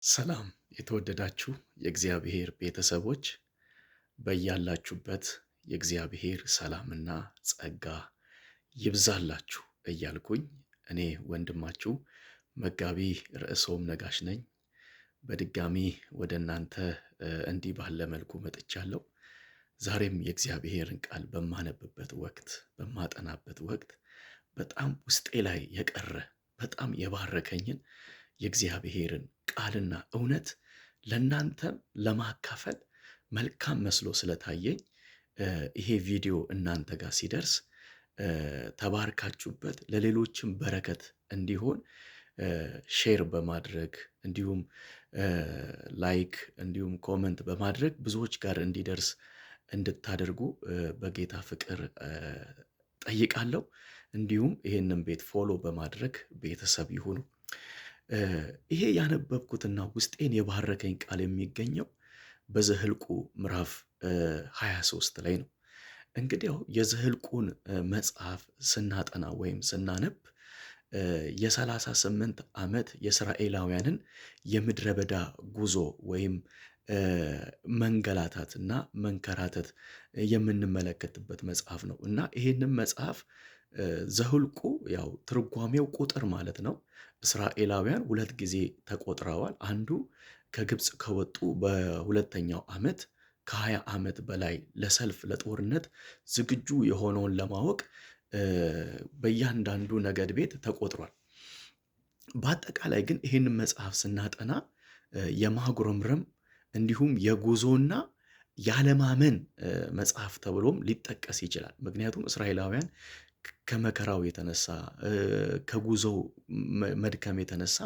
ሰላም የተወደዳችሁ የእግዚአብሔር ቤተሰቦች፣ በያላችሁበት የእግዚአብሔር ሰላምና ጸጋ ይብዛላችሁ እያልኩኝ እኔ ወንድማችሁ መጋቢ ርዕሶም ነጋሽ ነኝ። በድጋሚ ወደ እናንተ እንዲህ ባለ መልኩ መጥቻለሁ። ዛሬም የእግዚአብሔርን ቃል በማነብበት ወቅት፣ በማጠናበት ወቅት በጣም ውስጤ ላይ የቀረ፣ በጣም የባረከኝን የእግዚአብሔርን ቃልና እውነት ለእናንተም ለማካፈል መልካም መስሎ ስለታየኝ፣ ይሄ ቪዲዮ እናንተ ጋር ሲደርስ ተባርካችሁበት ለሌሎችም በረከት እንዲሆን share በማድረግ፣ እንዲሁም like፣ እንዲሁም comment በማድረግ ብዙዎች ጋር እንዲደርስ እንድታደርጉ በጌታ ፍቅር ጠይቃለሁ። እንዲሁም ይህንን ቤት follow በማድረግ ቤተሰብ ይሁኑ። ይሄ ያነበብኩትና ውስጤን የባረከኝ ቃል የሚገኘው በዘኍልቍ ምዕራፍ 23 ላይ ነው። እንግዲያው የዘኍልቍን መጽሐፍ ስናጠና ወይም ስናነብ የ38 ዓመት የእስራኤላውያንን የምድረ በዳ ጉዞ ወይም መንገላታትና መንከራተት የምንመለከትበት መጽሐፍ ነው፣ እና ይህንን መጽሐፍ ዘኍልቍ ያው ትርጓሜው ቁጥር ማለት ነው። እስራኤላውያን ሁለት ጊዜ ተቆጥረዋል። አንዱ ከግብፅ ከወጡ በሁለተኛው ዓመት ከ20 ዓመት በላይ ለሰልፍ ለጦርነት ዝግጁ የሆነውን ለማወቅ በእያንዳንዱ ነገድ ቤት ተቆጥሯል። በአጠቃላይ ግን ይህንን መጽሐፍ ስናጠና የማጉረምረም እንዲሁም የጉዞና ያለማመን መጽሐፍ ተብሎም ሊጠቀስ ይችላል። ምክንያቱም እስራኤላውያን ከመከራው የተነሳ፣ ከጉዞው መድከም የተነሳ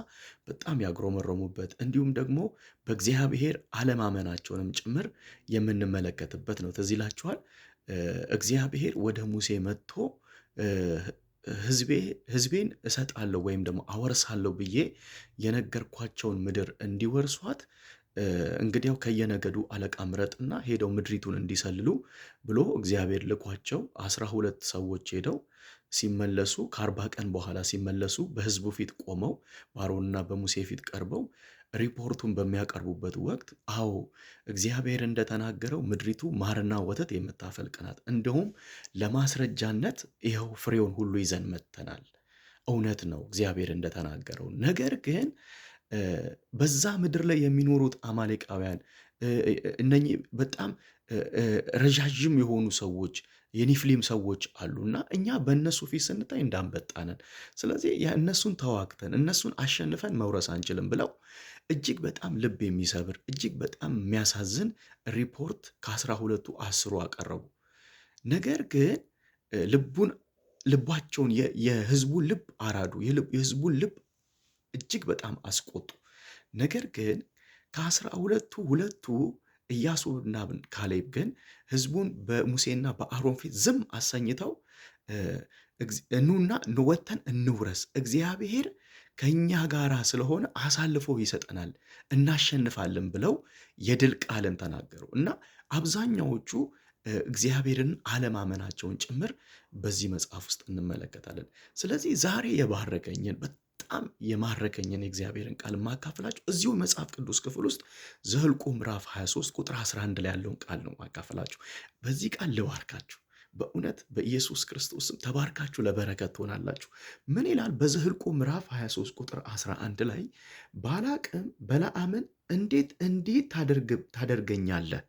በጣም ያጉረመረሙበት፣ እንዲሁም ደግሞ በእግዚአብሔር አለማመናቸውንም ጭምር የምንመለከትበት ነው። ትዝ ይላችኋል። እግዚአብሔር ወደ ሙሴ መጥቶ ህዝቤን እሰጣለሁ ወይም ደግሞ አወርሳለሁ ብዬ የነገርኳቸውን ምድር እንዲወርሷት እንግዲያው ከየነገዱ አለቃ ምረጥና ሄደው ምድሪቱን እንዲሰልሉ ብሎ እግዚአብሔር ልኳቸው 12 ሰዎች ሄደው ሲመለሱ፣ ከ40 ቀን በኋላ ሲመለሱ በህዝቡ ፊት ቆመው፣ በአሮንና በሙሴ ፊት ቀርበው ሪፖርቱን በሚያቀርቡበት ወቅት፣ አዎ እግዚአብሔር እንደተናገረው ምድሪቱ ማርና ወተት የምታፈልቅ ናት፣ እንደውም ለማስረጃነት ይኸው ፍሬውን ሁሉ ይዘን መጥተናል። እውነት ነው እግዚአብሔር እንደተናገረው። ነገር ግን በዛ ምድር ላይ የሚኖሩት አማሌቃውያን፣ እነኚህ በጣም ረዣዥም የሆኑ ሰዎች፣ የኒፍሊም ሰዎች አሉ፣ እና እኛ በእነሱ ፊት ስንታይ እንዳንበጣ ነን። ስለዚህ እነሱን ተዋግተን እነሱን አሸንፈን መውረስ አንችልም ብለው እጅግ በጣም ልብ የሚሰብር፣ እጅግ በጣም የሚያሳዝን ሪፖርት ከ12ቱ 10ሩ አቀረቡ። ነገር ግን ልቡን ልባቸውን የህዝቡን ልብ አራዱ፣ የህዝቡን ልብ እጅግ በጣም አስቆጡ። ነገር ግን ከ12ቱ ሁለቱ ኢያሱና ካሌብ ግን ህዝቡን በሙሴና በአሮን ፊት ዝም አሰኝተው፣ ኑና ወጥተን እንውረስ፣ እግዚአብሔር ከእኛ ጋር ስለሆነ አሳልፎ ይሰጠናል፣ እናሸንፋለን ብለው የድል ቃልን ተናገሩ፣ እና አብዛኛዎቹ እግዚአብሔርን አለማመናቸውን ጭምር በዚህ መጽሐፍ ውስጥ እንመለከታለን። ስለዚህ ዛሬ የባረከኝን፣ በጣም የማረከኝን የእግዚአብሔርን ቃል ማካፈላችሁ እዚሁ መጽሐፍ ቅዱስ ክፍል ውስጥ ዘኍልቍ ምዕራፍ 23 ቁጥር 11 ላይ ያለውን ቃል ነው ማካፈላችሁ። በዚህ ቃል ልባርካችሁ። በእውነት በኢየሱስ ክርስቶስ ስም ተባርካችሁ ለበረከት ትሆናላችሁ። ምን ይላል? በዘኍልቍ ምዕራፍ 23 ቁጥር 11 ላይ ባላቅም በለዓምን እንዴት እንዲህ ታደርገኛለህ?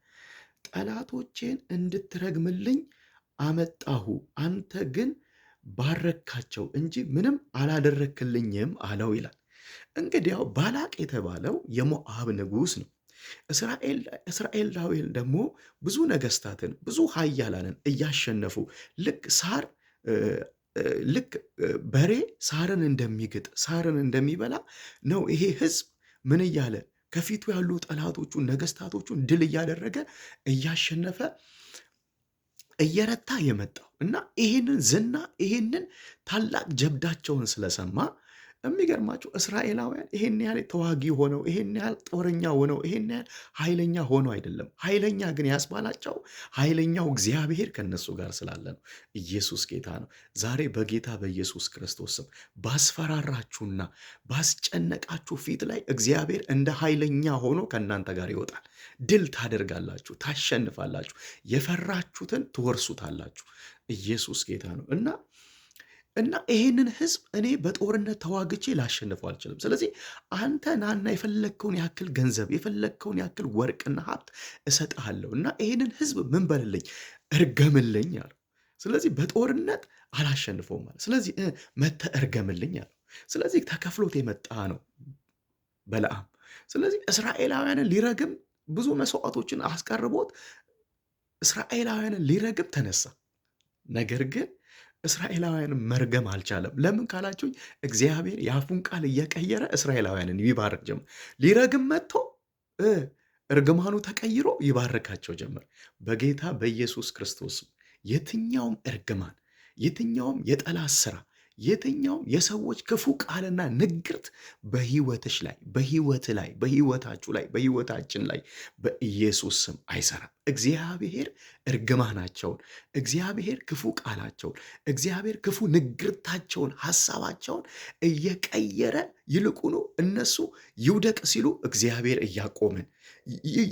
ጠላቶቼን እንድትረግምልኝ አመጣሁ፣ አንተ ግን ባረካቸው እንጂ ምንም አላደረክልኝም አለው ይላል። እንግዲያው ባላቅ የተባለው የሞዓብ ንጉሥ ነው። እስራኤላውያን ደግሞ ብዙ ነገስታትን፣ ብዙ ኃያላንን እያሸነፉ ልክ ሳር ልክ በሬ ሳርን እንደሚግጥ፣ ሳርን እንደሚበላ ነው። ይሄ ህዝብ ምን እያለ ከፊቱ ያሉ ጠላቶቹን፣ ነገስታቶቹን ድል እያደረገ፣ እያሸነፈ፣ እየረታ የመጣው፣ እና ይሄንን ዝና፣ ይሄንን ታላቅ ጀብዳቸውን ስለሰማ የሚገርማችሁ እስራኤላውያን ይሄን ያህል ተዋጊ ሆነው፣ ይሄን ያህል ጦረኛ ሆነው፣ ይሄን ያህል ኃይለኛ ሆነው አይደለም። ኃይለኛ ግን ያስባላቸው ኃይለኛው እግዚአብሔር ከነሱ ጋር ስላለ ነው። ኢየሱስ ጌታ ነው። ዛሬ በጌታ በኢየሱስ ክርስቶስ ስም ባስፈራራችሁና ባስጨነቃችሁ ፊት ላይ እግዚአብሔር እንደ ኃይለኛ ሆኖ ከእናንተ ጋር ይወጣል። ድል ታደርጋላችሁ፣ ታሸንፋላችሁ፣ የፈራችሁትን ትወርሱታላችሁ። ኢየሱስ ጌታ ነው። እና ይሄንን ህዝብ እኔ በጦርነት ተዋግቼ ላሸንፈው አልችልም። ስለዚህ አንተ ናና የፈለግከውን ያክል ገንዘብ፣ የፈለግከውን ያክል ወርቅና ሀብት እሰጥሃለሁ እና ይሄንን ህዝብ ምን በልልኝ፣ እርገምልኝ አለው። ስለዚህ በጦርነት አላሸንፈውም አለ። ስለዚህ መተህ እርገምልኝ አለው። ስለዚህ ተከፍሎት የመጣ ነው በለዓም። ስለዚህ እስራኤላውያንን ሊረግም ብዙ መስዋዕቶችን አስቀርቦት እስራኤላውያንን ሊረግም ተነሳ። ነገር ግን እስራኤላውያንን መርገም አልቻለም። ለምን ካላችሁኝ እግዚአብሔር የአፉን ቃል እየቀየረ እስራኤላውያንን ይባርክ ጀመር። ሊረግም መጥቶ እርግማኑ ተቀይሮ ይባርካቸው ጀመር። በጌታ በኢየሱስ ክርስቶስ የትኛውም እርግማን፣ የትኛውም የጠላት ስራ፣ የትኛውም የሰዎች ክፉ ቃልና ንግርት በህይወትሽ ላይ፣ በህይወት ላይ፣ በህይወታችሁ ላይ፣ በህይወታችን ላይ በኢየሱስ ስም አይሰራም። እግዚአብሔር እርግማናቸውን፣ እግዚአብሔር ክፉ ቃላቸውን፣ እግዚአብሔር ክፉ ንግርታቸውን፣ ሐሳባቸውን እየቀየረ ይልቁኑ እነሱ ይውደቅ ሲሉ እግዚአብሔር እያቆመን፣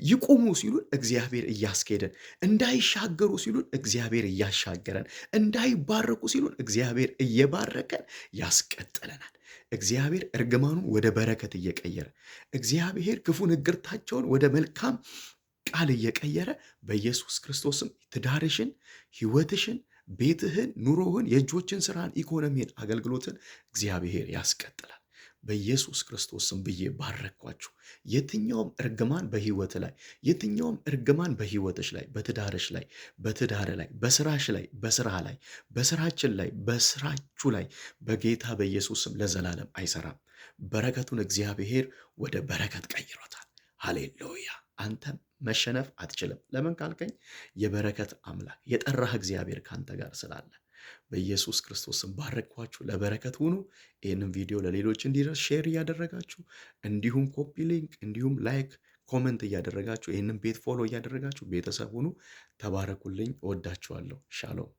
ይቁሙ ሲሉን እግዚአብሔር እያስኬደን፣ እንዳይሻገሩ ሲሉን እግዚአብሔር እያሻገረን፣ እንዳይባረኩ ሲሉን እግዚአብሔር እየባረከን ያስቀጥለናል። እግዚአብሔር እርግማኑን ወደ በረከት እየቀየረ፣ እግዚአብሔር ክፉ ንግርታቸውን ወደ መልካም ቃል እየቀየረ በኢየሱስ ክርስቶስም ትዳርሽን፣ ህይወትሽን፣ ቤትህን፣ ኑሮህን፣ የእጆችን ስራን፣ ኢኮኖሚን፣ አገልግሎትን እግዚአብሔር ያስቀጥላል። በኢየሱስ ክርስቶስም ብዬ ባረኳችሁ። የትኛውም እርግማን በህይወት ላይ፣ የትኛውም እርግማን በህይወትሽ ላይ፣ በትዳርሽ ላይ፣ በትዳር ላይ፣ በስራሽ ላይ፣ በስራ ላይ፣ በስራችን ላይ፣ በስራችሁ ላይ በጌታ በኢየሱስም ለዘላለም አይሰራም። በረከቱን እግዚአብሔር ወደ በረከት ቀይሮታል። ሃሌሉያ። አንተም መሸነፍ አትችልም። ለምን ካልከኝ የበረከት አምላክ የጠራህ እግዚአብሔር ካንተ ጋር ስላለ በኢየሱስ ክርስቶስም ባረኳችሁ። ለበረከት ሁኑ። ይህንን ቪዲዮ ለሌሎች እንዲደርስ share እያደረጋችሁ፣ እንዲሁም copy link፣ እንዲሁም like፣ comment እያደረጋችሁ፣ ይህንን ቤት follow እያደረጋችሁ ቤተሰብ ሁኑ። ተባረኩልኝ። እወዳችኋለሁ። ሻሎም።